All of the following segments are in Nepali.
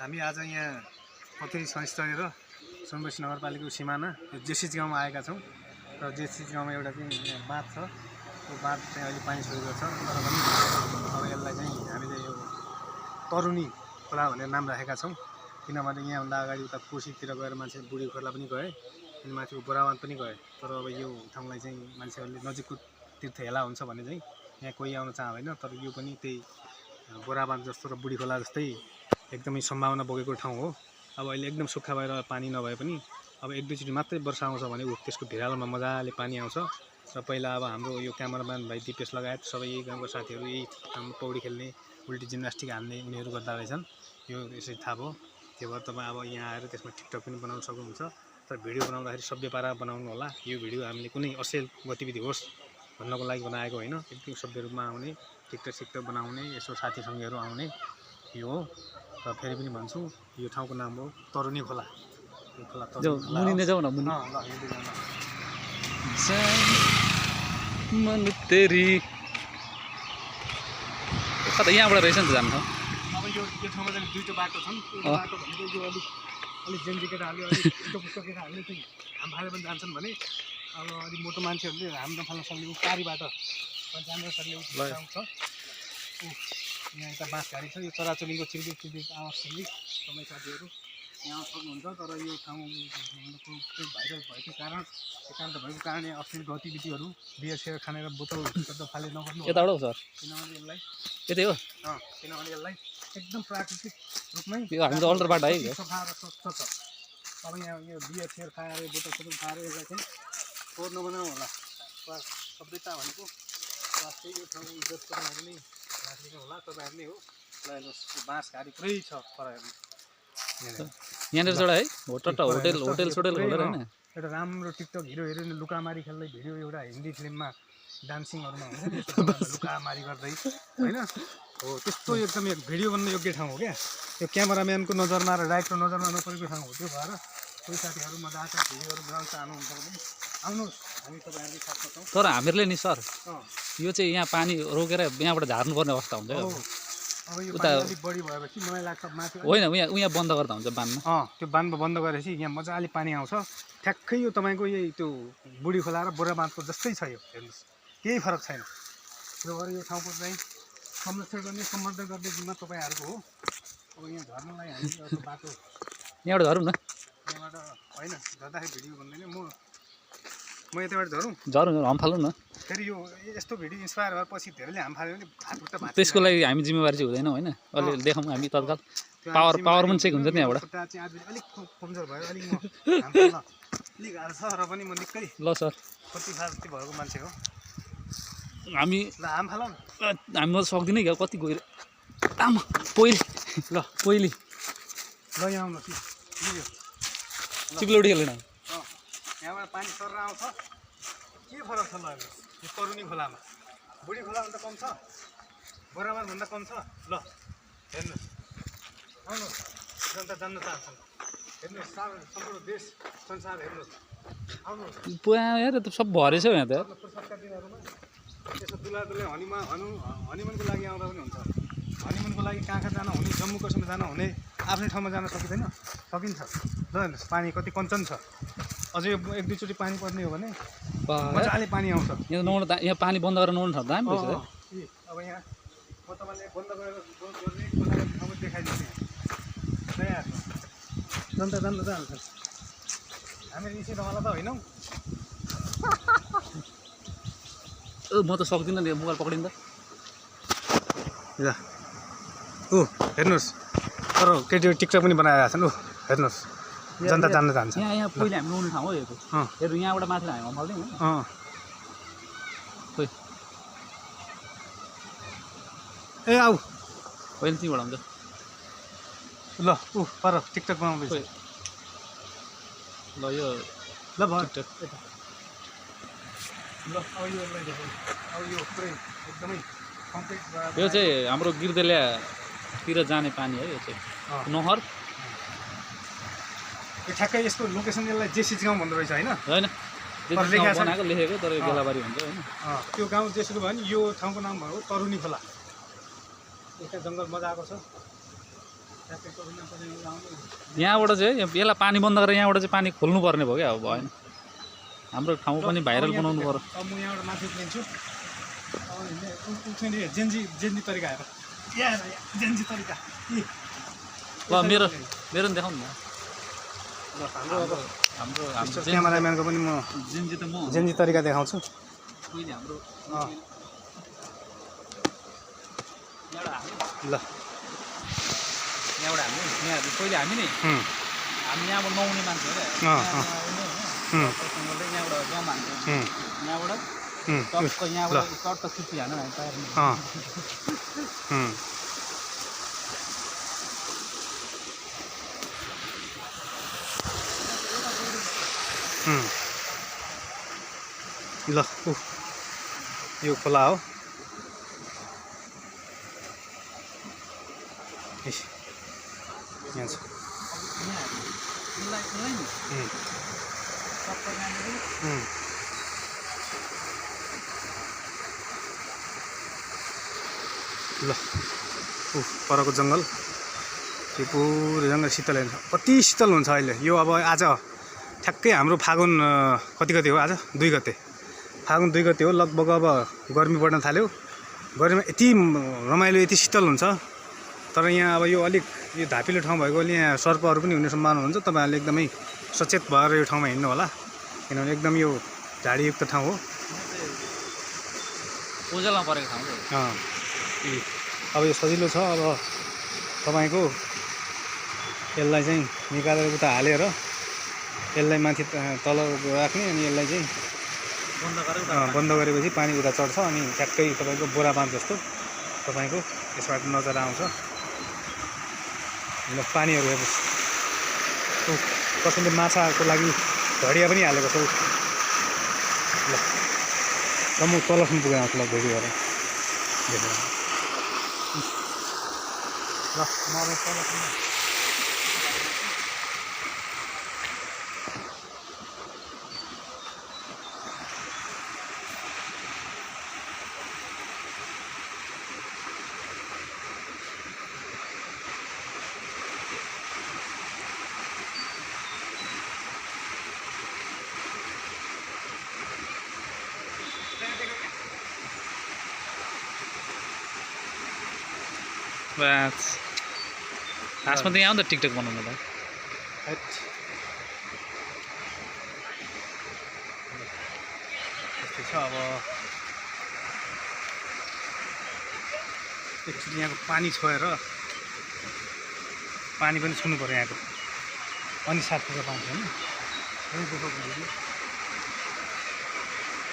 हामी आज यहाँ पथरी संस्थान र सुनबसी नगरपालिकाको सिमाना जेसिज गाउँमा आएका छौँ र जेसिज गाउँमा एउटा चाहिँ बाँध छ। त्यो बाँध चाहिँ अहिले पानी छोडेको छ, तर पनि अब यसलाई चाहिँ हामीले यो तरुनी खोला भनेर नाम राखेका छौँ। किनभने यहाँभन्दा अगाडि उता कोसीतिर गएर मान्छे बुढी खोला पनि गए अनि माथिको बोराबाँध पनि गए, तर अब यो ठाउँलाई चाहिँ मान्छेहरूले नजिकको तीर्थ हेला हुन्छ भने चाहिँ यहाँ कोही आउन चाहँदैन। तर यो पनि त्यही बोराबाँध जस्तो र बुढी खोला जस्तै एकदमै सम्भावना बोकेको ठाउँ हो। अब अहिले एकदम सुक्खा भएर पानी नभए पनि अब एक दुईचोटि मात्रै वर्षा आउँछ भने त्यसको भिरालोमा मजाले पानी आउँछ। र पहिला अब हाम्रो यो क्यामेराम्यान भाइ दिपेश लगायत सबै यही गाउँको साथीहरू यही ठाउँमा पौडी खेल्ने, उल्टी जिम्नास्टिक हान्ने उनीहरू गर्दा रहेछन्। यो यसरी थाहा भयो। त्यो भएर तपाईँ अब यहाँ आएर त्यसमा टिकटक पनि बनाउन सक्नुहुन्छ। तर भिडियो बनाउँदाखेरि सभ्य पारा बनाउनु होला। यो भिडियो हामीले कुनै अश्लील गतिविधि होस् भन्नको लागि बनाएको होइन। एकदम सभ्य रूपमा आउने, टिकटक सिकटक बनाउने, यसो साथीसँगीहरू आउने यो हो। र फेरि पनि भन्छु, यो ठाउँको नाम हो तरुनी खोला। यो खोला मुनि नै जाऊ न, मुनि मन तेरी कता यहाँबाट रहेछ नि त जानु ठाउँ। अब यो ठाउँमा चाहिँ दुईवटा बाटो छन्। एउटा बाटो भनेको यो अलिक जेन्जी केटाहरूले अलिक पुस्तो केटाहरूले चाहिँ हाम फालेर पनि जान्छन् भने अब अलिक मोटो मान्छेहरूले हाम नफाल्न सक्ने पारीबाट जान सक्ने ठाउँ छ। यहाँ यता बाँसघारी छ। यो चराचुरुङ्गीको चिर्बिक चिर्बिक आवाजसँगै तपाईँ साथीहरू यहाँ सक्नुहुन्छ। तर यो ठाउँ भाइरल भएको कारण, एकान्त भएको कारण यहाँ अश्लील गतिविधिहरू बियर सियर खानेर बोतल फाले नगर्नु। यताबाट सर किनभने यसलाई यतै हो, किनभने यसलाई एकदम प्राकृतिक रूपमै हामी त अल्टरबाट आयो सफा र स्वच्छ छ। अब यहाँ यो बियर सियर खाएर बोतल सोतल खाएर यसलाई चाहिँ फोहोर नबनाऊ होला। सभ्यता भनेको वास्तै यो ठाउँको इज्जत तपाईँहरू नै राखिदिनु होला, तपाईँहरू नै हो। ल हेर्नुहोस् बाँसघारी पुरै छ पर हेर्नु यहाँनिर एउटा है होटल सोटेल खोलेर होइन। एउटा राम्रो टिकटक हिरो हिरोइन लुकामारी खेल्दै भिडियो एउटा हिन्दी फिल्ममा डान्सिङहरूमा हुन्छ लुकामारी गर्दै होइन हो, त्यस्तो एकदम भिडियो बन्न योग्य ठाउँ हो क्या। यो क्यामेराम्यानको नजरमा र डाइरेक्टर नजरमा नपरेको ठाउँ हो। त्यो भएर कोही साथीहरू मजाका भिडियोहरू बनाउन चाहनुहुन्छ भने आउनुहोस्, हामी तपाईँहरूले साथमा छौँ। तर हामीहरूले नि सर यो चाहिँ यहाँ पानी रोकेर यहाँबाट झार्नुपर्ने अवस्था हुन्छ। अब यो पानी अलिक बढी भएपछि मलाई लाग्छ माथि होइन उहाँ बन्द गर्दा हुन्छ बाँधमा। त्यो बाँध बन्द गरेपछि यहाँ मजाले पानी आउँछ। ठ्याक्कै यो तपाईँको यही त्यो बुढी खोला र बोराबाँधको जस्तै छ यो, हेर्नुहोस् केही फरक छैन। त्यो भएर यो ठाउँको चाहिँ संरक्षण गर्ने, सम्वर्धन गर्ने जिम्मा तपाईँहरूको हो। अब यहाँ झर्नलाई हामी अर्को बाटो यहाँबाट झरौँ न। यहाँबाट होइन झर्दाखेरि भिडियो भन्दैन, म यताबाट झरौँ हम फालौँ न। फेरि यो यस्तो भिडियो इन्सपायर भएर पछि धेरैले हाम फाल्यो भने हात खुट्टा भाँच्छ। त्यसको लागि हामी जिम्मेवारी चाहिँ हुँदैन होइन। अलिअलि देखाउँ हामी तत्काल पावर पनि चेक हुन्छ त्यहाँबाट। खुट्टा चाहिँ आज अलिक कमजोर भयो, अलिक म हाम फाल्न अलिक गाह्रो छ र पनि म निकै ल सर प्रतिभाती भएको मान्छे हो। हामी ल हाम फालौँ न। हामी त सक्दिनँ क्या, कति गएर आमा पहिली ल यहाँ आउनु चिप्लौटी खेल्दैन। यहाँबाट पानी सरेर आउँछ। के फरक छ ल यो तरुनी खोलामा? बुढी खोलाभन्दा कम छ, बोराबाँधभन्दा कम छ। ल हेर्नुहोस्, आउनुहोस्, जनता जान्न चाहन्छन्। हेर्नुहोस् सम्पूर्ण देश संसार हेर्नुहोस्, आउनुहोस्। यार त सब भरेछ यहाँ त। फुर्सदका दिनहरूमा यसो दुला हनिमुनको लागि आउँदा पनि हुन्छ। हनिमुनको लागि कहाँ जान हुने, जम्मू कश्मीर जान हुने, आफ्नै ठाउँमा जान सकिँदैन? सकिन्छ। ल हेर्नुहोस् पानी कति कञ्चन छ। अझै एक दुईचोटि पानी पर्ने हो भने मजाले पानी आउँछ। यहाँ पानी बन्द गरेर नुहाउनु छ दामी रहेछ। अब यहाँ म तपाईँले बन्द गरेर गर्ने खोलाको ठाउँ देखाइदिन्छु। यहाँ जनता जान्न चाहन्छ। हामी रिसिँवाला त होइनौँ। म त सक्दिनँ नि मोबाइल पक्रिँदा। ल हेर्नुहोस्, तर केटीहरू टिकटक पनि बनाइरहेको छन्। हेर्नुहोस् जनता जान्न चाहन्छ। यहाँ पहिले हामी नुहाउने ठाउँ हो यो। हेर्नु यहाँबाट माथि हामी हम्फाल्दैनौँ। खोइ ए आऊ होइन त्यहीँबाट हुन्छ। ल पर टिकटक बनाउँदैछ। ल यो ल भयो टिकटक। ल अब यो पुरै एकदमै कम्प्लिट। यो चाहिँ हाम्रो गिर्देलियातिर जाने पानी है। यो चाहिँ नहर। यो ठ्याक्कै यसको लोकेसन यसलाई जेसिज गाउँ भन्दो रहेछ होइन? होइन बनाएको लेखेको, तर बेलाबारी हुन्छ होइन। त्यो गाउँ जेसिज भयो नि। यो ठाउँको नाम भयो तरुनी खोला। यता जङ्गल मजाको छ। ठ्याक्कै यहाँबाट चाहिँ यसलाई पानी बन्द गरेर यहाँबाट चाहिँ पानी खोल्नु पर्ने भयो क्या अब भएन हाम्रो ठाउँ पनि भाइरल बनाउनु पर्यो अब म यहाँबाट माथि लिन्छु जेन्जी तरिका हेर जेन्जी तरिका ल मेरो मेरो पनि देखाउनु न ल हाम्रो अब हाम्रो क्यामेराम्यानको पनि म जेन्जी त म जेन्जी तरिका देखाउँछु पहिले हाम्रो ल यहाँबाट हामी यहाँ पहिले हामी नै हामी यहाँबाट नआउने मान्छे हो क्या यहाँबाट जम हान्छौँ यहाँबाट टक्क यहाँबाट टट्ट चुच्ची हाल्नु हामी पार्ने ल यो खोला हो यहाँ छ ल परको जङ्गल यो पुरै जङ्गल शीतल हुन्छ कति शीतल हुन्छ अहिले यो अब आज ठ्याक्कै हाम्रो फागुन कति गते हो आज 2 गते फागुन 2 गते हो लगभग अब गर्मी बढ्न थाल्यो गर्मीमा यति रमाइलो यति शीतल हुन्छ तर यहाँ अब यो अलिक यो धापिलो ठाउँ भएकोले यहाँ सर्पहरू पनि हुने सम्भावना हुन्छ तपाईँहरूले एकदमै सचेत भएर यो ठाउँमा हिँड्नु होला किनभने एकदम यो झाडीयुक्त ठाउँ हो ओजेलमा परेको ठाउँ अब यो सजिलो छ अब तपाईँको यसलाई चाहिँ निकालेर उता हालेर यसलाई माथि तल राख्ने अनि यसलाई चाहिँ बन्द गरेपछि पानी उता चढ्छ अनि ठ्याक्कै तपाईँको बोरा बाँध जस्तो तपाईँको यसबाट नजारा आउँछ ल पानीहरू हेर्नुहोस् कसैले माछाको लागि घडिया पनि हालेको छ ल म तलसम्म पुगेर आउँछु ल भिडियो गरेर देखेर ल मलाई तलसम्म बस खासमा त यहाँ हो नि त टिकटक बनाउनु त यस्तो छ अब एकचोटि यहाँको पानी छोएर पानी पनि छुनु पऱ्यो यहाँको अनि साथीको पानी होइन यहाँ देखाउ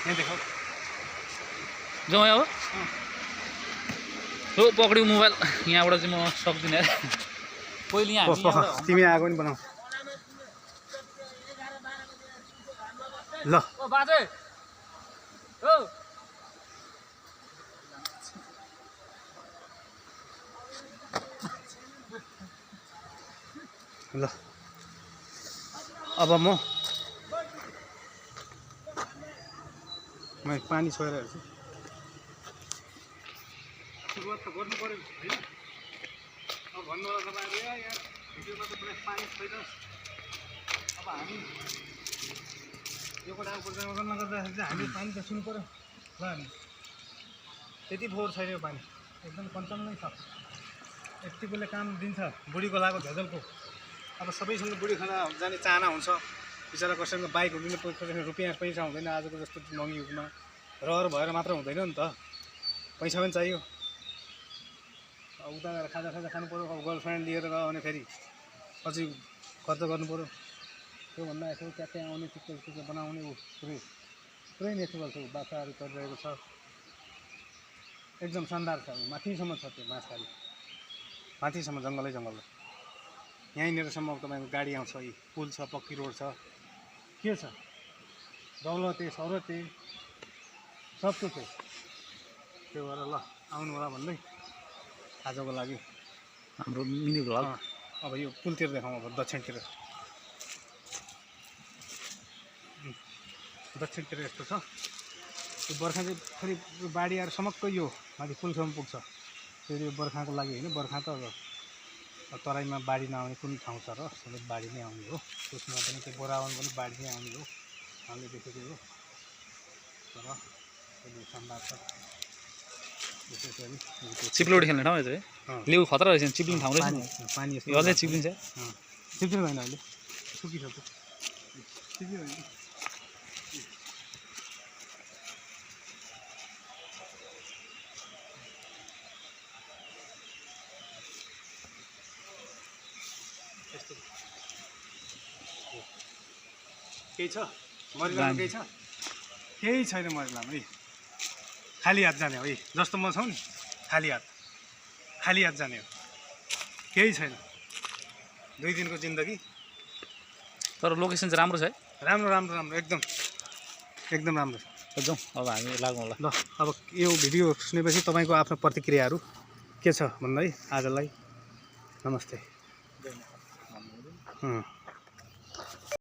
यहाँ देखाउ जाउँ अब हो पक्रियो मोबाइल यहाँबाट चाहिँ म सक्दिनँ पहिले यहाँ तिमी आएको नि बनाऊ ल बाजे हो ल अब म पानी छोएर हेर्छु सुरुवात त गर्नु पऱ्यो होइन अब भन्नु होला तपाईँहरू यहाँ भिडियोमा त पुरा पानी छैन अब हामी यो कोठाको पूर्जामा गर्दाखेरि चाहिँ हामीले पानी त छुनु पऱ्यो ल हामी त्यति फोहोर छैन यो पानी एकदम कञ्चन नै छ यतिकोले काम दिन्छ बुढी खोलाको झझलको अब सबैसँग बुढी खोला जाने चाहना हुन्छ बिचरा कसैको बाइक हुँदैन कसैको रुपियाँ पैसा हुँदैन आजको जस्तो महँगी युगमा रहर भएर मात्र हुँदैन नि त पैसा पनि चाहियो उता गएर खाजा खानु पऱ्यो अब गर्लफ्रेन्ड लिएर गयो भने फेरि अझै खर्च गर्नु पऱ्यो त्योभन्दा यसो ट्याक्कै आउने चिक्क बनाउने ऊ पुरै नेचुरल छ बाछाहरू चढिरहेको छ एकदम शानदार छ माथिसम्म छ त्यो माछाहरू माथिसम्म जङ्गलै जङ्गल यहीँनिरसम्म तपाईँको गाडी आउँछ यी पुल छ पक्की रोड छ के छ दौलते सौरते सब कुछ छ त्यो भएर ल आउनु होला भन्दै आजको लागि हाम्रो मिनी भ्लग अब यो पुलतिर देखाउँ अब दक्षिणतिर यस्तो छ यो बर्खा चाहिँ फेरि बाढी आएर समक्कै यो माथि पुलसम्म पुग्छ फेरि यो बर्खाको लागि होइन बर्खा त अब तराईमा बाढी नआउने कुन ठाउँ छ र समेत बाढी नै आउने हो। त्यसमा पनि त्यो बोरावन पनि बाढी नै आउने हो हामीले देखेको हो। तर अहिले सम्भाव छ विशेष गरी चिप्लोडी खेल्ने ठाउँ है लेउ खतरा रहेछ चिप्लिने ठाउँ रहेछ पानी यो अझै चिप्लिन्छ चिप्लिनु भएन अहिले सुकिसक्यो चिप्लिनु भएन। केही छ मरिलामा केही छ केही छैन मरिलामा है खाली हात जाने हो है जस्तो म छौँ नि खाली हात जाने हो केही छैन 2 दिनको जिन्दगी। तर लोकेसन चाहिँ राम्रो छ है राम्रो राम्रो राम्रो एकदम राम्रो जाउँ अब हामी लागौँ होला ल। अब यो भिडियो सुनेपछि तपाईँको आफ्नो प्रतिक्रियाहरू के छ भन्दै आजलाई नमस्ते।